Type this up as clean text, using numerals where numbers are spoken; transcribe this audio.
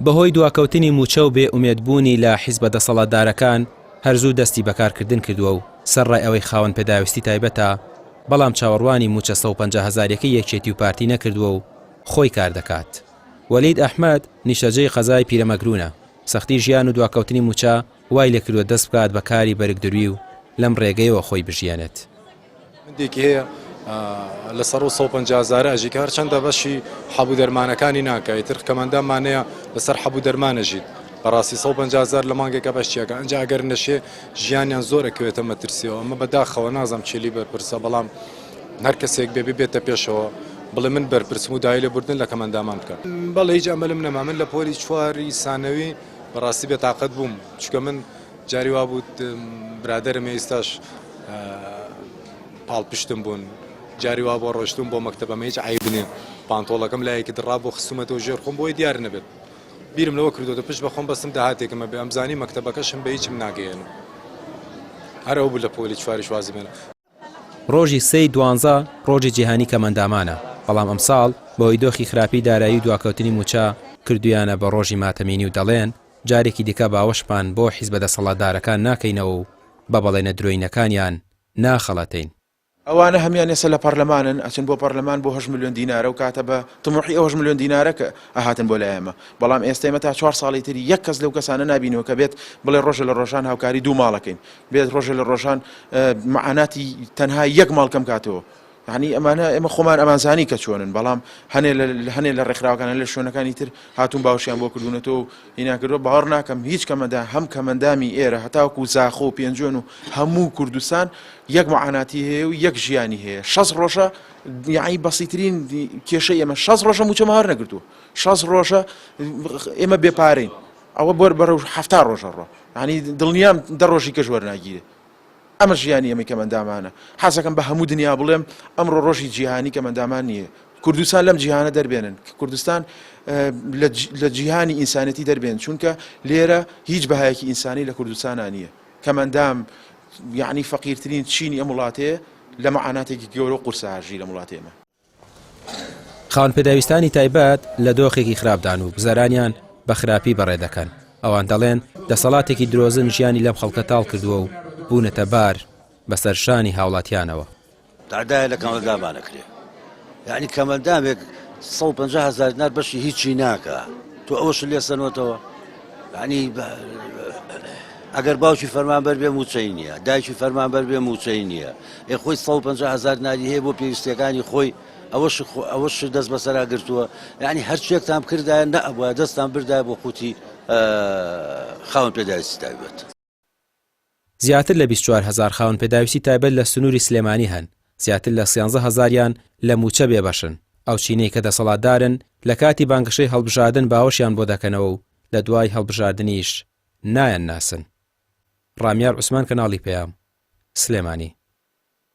بەهۆی دواکەوتنی مووچە و بێ ئومێدبوونی لە حیزبە دەسەڵاتدارەکان، هەر زوو دەستی بە کارکردن کردووە و سەرڕای ئەوەی خاوەن پێداویستی تایبەتە، بەڵام چاوەڕوانی مووچە 150 هەزاریەکەی یەکێتی و پارتی نەکردووە و خۆی کار دەکات. وەلید ئەحمەد، نیشتەجێی قەزای پیرەمەگروونە، سەختی ژیان و دواکەوتنی مووچە وای لێکردووە دەست بکات بە کاری بەرگدروی و لەم ڕێگەیەوە خۆی بژیێنێت. مندێکی هەیە لە سەر و 150 هەزارە ئەژی کە هەرچەندە بەشی حەب و دەرمانەکانی ناکە ئیتر کەمەندامانەیە لەسەر حەب و دەرمانە ژیت بەڕاستی 150 هەزار لە مانگێکە بەشیەکە ئەنجا ئەگەر نەشێ ژیانیان زۆر ئەکەوێتە مەترسیەوە ئەمە بەداخەوە نازم چێلی بەرپرسە بەڵام هەر کەسێک بێ ببێتە پێشەوە بڵێ من بەرپرسم و داوای لێبوردن لە کەمەندامان بکە بەڵێ هیچ ئەمەلم نەما من لە پۆلی چواری سانەوی بەڕاستی بێتاقەت بووم چونکە من جاری وابوو برادەرم ئێستاش پاڵپشتم بوون جاری وا بۆ ڕۆشتم بۆ مەکتەبەمە هیچ عیب نییە پانتۆڵەکەم لایەکی دڕا بۆ خستومەتەوە ژێر خۆم بۆی دیار نەبێت بیرم لەوە کردوەوە پشت بە خۆم بەستم داهاتێکمە بێ ئەمزانی مەکتەبەکەشم بە هیچم ناگەیەنم هەر ئەو بوو لە پۆلی چواریش وازم هێنا. ڕۆژی سێی دوانزە ڕۆژی جیهانی کەمئەندامانە، بەڵام ئەمساڵ بەهۆی دۆخی خراپی دارایی و دواکەوتنی مووچە کردوویانە بە ڕۆژی ماتەمینی و دەڵێن جارێکی دیکە باوەشمان بۆ حیزبە دەسەڵاتدارەکان ناکەینەوە و بە بەڵێنە درۆینەکانیان ناخەڵەتێین. ئەوانە هەموان ئێستا لە پەرلەمانن، ئەچن بۆ پەرلەمان بۆ هەشت ملیۆن دینارە و کاتە بە تموحی ئەو هەشت ملیۆن دینارە کە ئەهاتن بۆ لای ئێمە، بەڵام ئێستا ئێمە تا چوار ساڵی تر یەک کەس لەو کەسانە نابینەوە کە بێت بڵێ ڕۆژێ لە ڕۆژان هاوکاری دوو ماڵەکەین، بێت ڕۆژێ لە ڕۆژان معاناتی تەنها یەک ماڵ کەم کاتەوە. یعنی ئەمانە ئێمە خۆمان ئەمانزانی کە چۆنن بەڵام هەنێ لە هەنێ لە ڕێکخراوەکان لە شوێنەکانی تر هاتوون باوشیان بۆ کردوونەتەوە و هینان کردووە باوەڕ ناکەم هیچ کەمەدا هەم کەمەندامی ئێرە هەتاوەکو زاخۆ و پێنجوێن و هەموو کوردستان یەک معاناتی هەیە و یەک ژیانی هەیە شەست ڕۆژە یعنی بەسیترین کێشەی ئێمە شەست ڕۆژە مووچەمان وەرنەگرتووە شەست ڕۆژە ئێمە بێپارەین ئەوە بۆر بەرەو حەفتا ڕۆژە ڕۆ یعنی دڵنیام دە ڕۆژی کەش وەرناگیرێ ئەمە ژیانی ئێمەی کەمئەندامانە. حەزەکەم بە هەموو دنیا بڵێم ئەمڕۆ ڕۆژی جیهانی کەمئەندامان نییە. کوردستان لەم جیهانە دەربێنن. کوردستان لە جیهانی ئینسانێتی دەربێن چونکە لێرە هیچ بەهایەکی ئینسانی لە کوردستانا نییە. کەمئەندام یعنی فەقیرترین چینی ئەم وڵاتەیە لە مەعاناتێکی گەورە و قورسا ژی لەم وڵاتەی ئێمە. خاوەن پێداویستانی تایبەت لە دۆخێکی خراپدان و گوزەرانیان بە خراپی بەڕێ دەکەن، ئەوان دەڵێن دەسەڵاتێکی درۆزن ژیانی لەم خەڵکە تاڵ کردووە و بوونەتە بار بەسەر شانی هاوڵاتیانەوە. تەعدایە لە کەمەندامان ئەکرێ یعنی کەمەندامێک 150 هەزار دینار بەشی هیچی ناکا تۆ ئەوەش لێ سەنوەتەوە یعنی ئەگەر باوکی فەرمانبەر بێ مووچەی نییە دایکی فەرمانبەر بێ مووچەی نییە ئێ خۆی 150 هەزار دیناری هەیە بۆ پێویستیەکانی خۆی ئەوەش ئەوەش دەست بەسەرا گرتووە یعنی هەرچێکتان بکردایە نەئەبووە دەستان بردایە بۆ قوتی خاوەن پێداویستی تایبەت. زیاتر لە 24 هەزار خاوەن پێداویستی تایبەت لە سنووری سلێمانی هەن، زیاتر لە سیانزە هەزاریان لە مووچە بێبەشن، ئەو چینەی کە دەسەڵاتدارن لە کاتی بانگەشەی هەڵبژاردن باوەشیان بۆ دەکەنەوە و لە دوای هەڵبژاردنیش نایانناسن. ڕامیار عوسمان کەناڵی پەیام، سلێمانی.